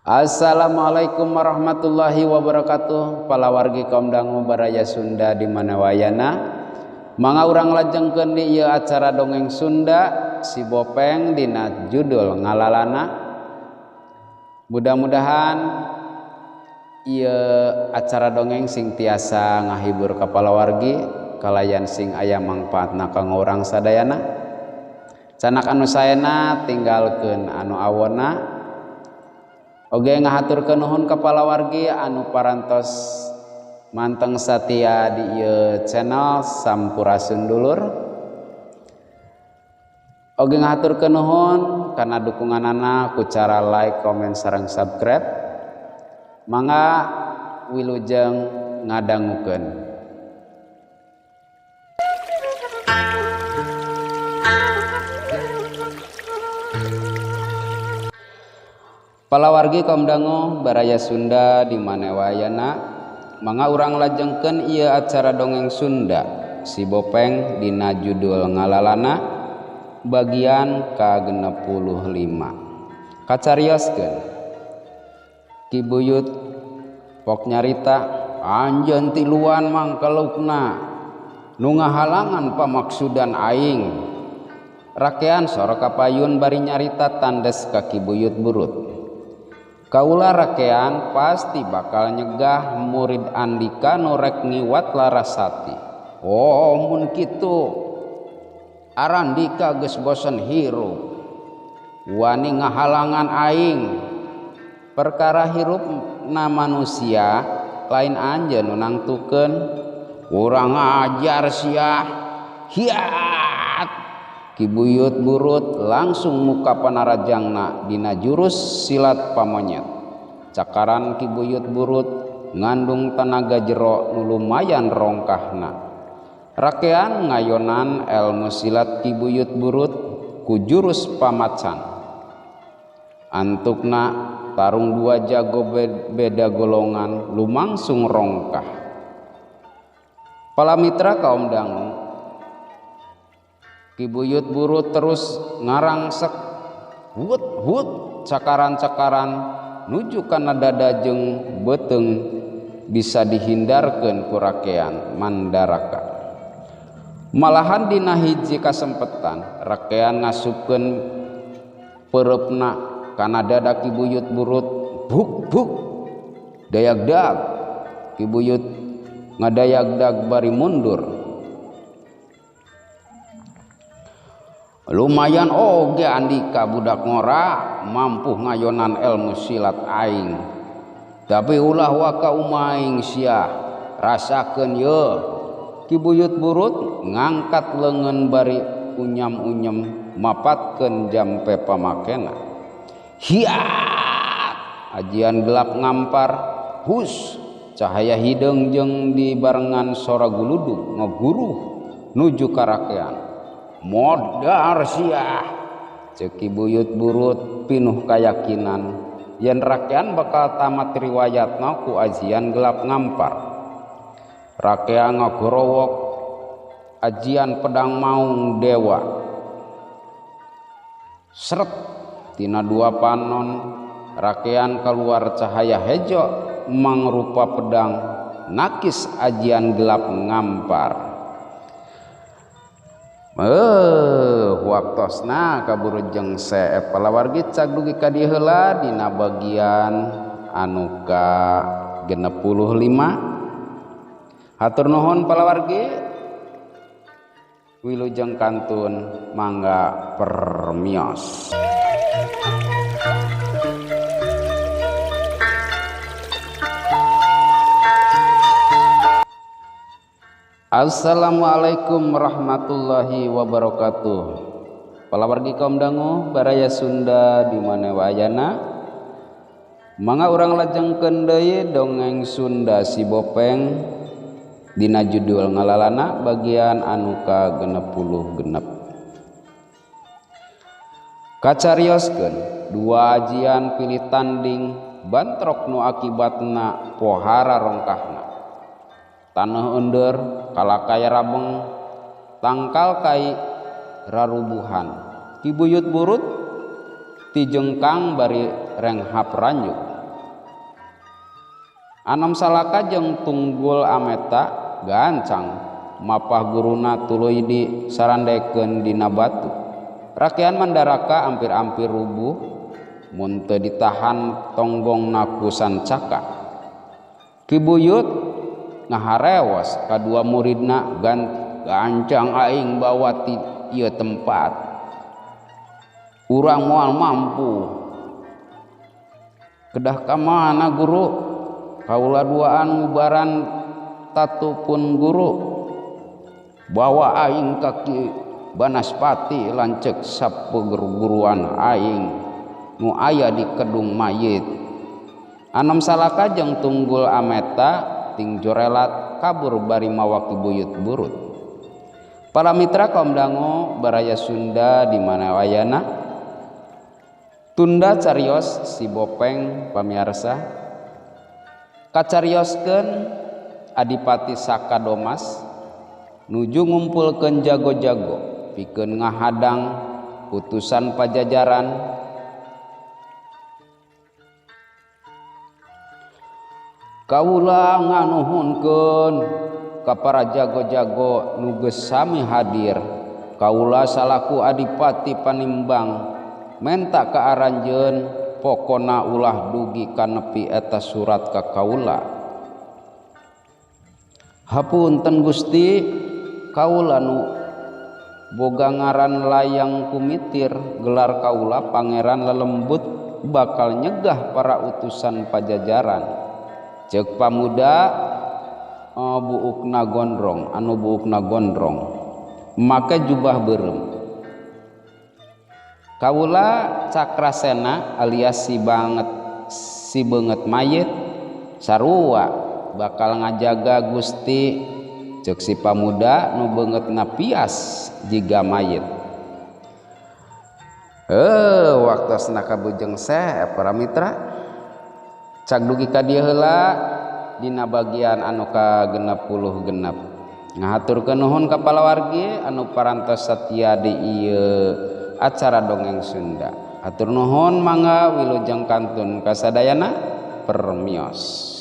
Assalamualaikum warahmatullahi wabarakatuh. Palawargi kaum dangu baraya Sunda di mana wayana. Mangga urang lajengkeun di ieu acara dongeng Sunda si Bopeng dina judul Ngalalana. Mudah-mudahan ieu acara dongeng sing tiasa ngahibur ka palawargi kalayan sing aya mangpaatna kanggo urang sadayana. Canak anu saena tinggalkeun anu awona. Oge ngahaturkeun nuhun ka palawargi anu parantos manteng satia di ieu channel Sampurasun Dulur. Oge ngahaturkeun nuhun kana dukunganana ku cara like, komen, sareng subscribe. Mangga wilujeng ngadangukeun. Palawargi kaum dangu baraya Sunda di mana wayana, mangga urang lajengkeun ieu acara dongeng Sunda si Bopeng dina judul Ngalalana bagian ka-65. Kacarioskeun Ki Buyut pok nyarita anjeun tiluan mangkelukna nu ngahalangan pamaksudan aing. Rakean sora kapayun bari nyarita tandes ka Ki Buyut Burut. Kaula rakean pasti bakal nyegah murid Andika nu rek ngiwat Larasati. Oh mun kitu Arandika geus bosen hirup wani ngahalangan aing. Perkara hirup na manusia lain anjeun nu nangtukeun. Urang ajar sia. Hiat. Ki Buyut Burut langsung muka panarajangna dina jurus silat pamonyet. Cakaran Ki Buyut Burut ngandung tanaga jero nu lumayan rongkahna. Rakean ngayonan elmu silat Ki Buyut Burut ku jurus pamacan. Antukna tarung dua jago beda golongan lumangsung rongkah. Palamitra kaum dangu, Ki Buyut Burut terus ngarangsek hut hut cakaran-cakaran nuju kana dada jeung beuteung bisa dihindarkeun ku rakean Mandaraka. Malahan dina hiji kasempetan rakean ngasupkeun peureupna kana dada Ki Buyut Burut. Buk buk dayagdag. Ki Buyut ngadayagdag bari mundur. Lumayan oge Andika budak ngora mampu ngayonan ilmu silat aing. Tapi ulah waka umaing sia rasakeun ye. Ki Buyut Burut ngangkat leungeun bari unyam-unyam mapatkeun jampe pamakena. Hiat! Ajian gelap ngampar, hus cahaya hideung jeung dibarengan sora guludug ngaguruh nuju ka rakean. Modar sia, ceuk Ki Buyut Burut pinuh kayakinan yen rakean bakal tamat riwayatna ku ajian gelap ngampar. Rakean ngagorowok ajian pedang maung dewa. Seret tina dua panon rakean keluar cahaya hejo mangrupa pedang nakis ajian gelap ngampar. Waktosna kaburu jeung seep palawargi cag dugi ka dieu heula dina bagian anu ka-65. Hatur nuhun palawargi, wilujeng kantun mangga permios. Assalamualaikum warahmatullahi wabarakatuh. Palawargi kaum dangu baraya Sunda di mana wayana. Mangga urang lajengkeun deui dongeng Sunda si Bopeng dina judul Ngalalana bagian anu ka-66. Kacarioskeun dua ajian pilih tanding bantrok nu akibatna pohara rongkahna. Tanah ender kalakay rabeng tangkal kai rarubuhan. Ki Buyut Burut tijengkang bari renghap ranjuk. Anom Salaka jeung Tunggul Ameta gancang mapah guruna tuluy disarandekeun dina batu. Rakyat Mandaraka ampir-ampir rubuh mun teu ditahan tonggongna ku Sancaka. Ki Buyut ngaharewos kadua muridna gancang aing bawa ti ieu tempat. Urang moal mampu. Kedah ka mana guru? Kaula duaan ngubaran tatu pun guru. Bawa aing ka Ki Banaspati lanceuk sapeguruan aing nu aya di kedung mayit. Anom Salaka jeung Tunggul Ameta ting jorelat kabur bari mawa Ki Buyut burut. Para mitra kaum dangu baraya Sunda di mana wayana tunda carios si Bopeng pamiarsa kacarioskeun Adipati Saka Domas nuju ngumpulkeun jago-jago pikeun ngahadang utusan Pajajaran. Kaula nganuhunkeun ka para jago-jago nu geus sami hadir. Kaula salaku adipati Panimbang menta ka aranjeun pokona ulah dugi ka nepi eta surat ka kaula. Hapunten Gusti, kaula nu boga ngaran Layang Kumitir, gelar kaula Pangeran Lelembut bakal nyegah para utusan Pajajaran. Ceuk pamuda buukna gondrong, anu buukna gondrong make jubah beureum. Kaula Cakrasena alias si banget mayit sarua bakal ngajaga Gusti. Ceuk si pamuda nu beungeutna pias jiga mayit. Waktosna kabujeng para mitra. Cak dugi ka dieu heula dina bagian anu ka 66. Ngahaturkeun nuhun ka palawargi anu parantos satia di ieu acara dongeng Sunda. Hatur nuhun mangga wilujeng kantun kasadayana permios.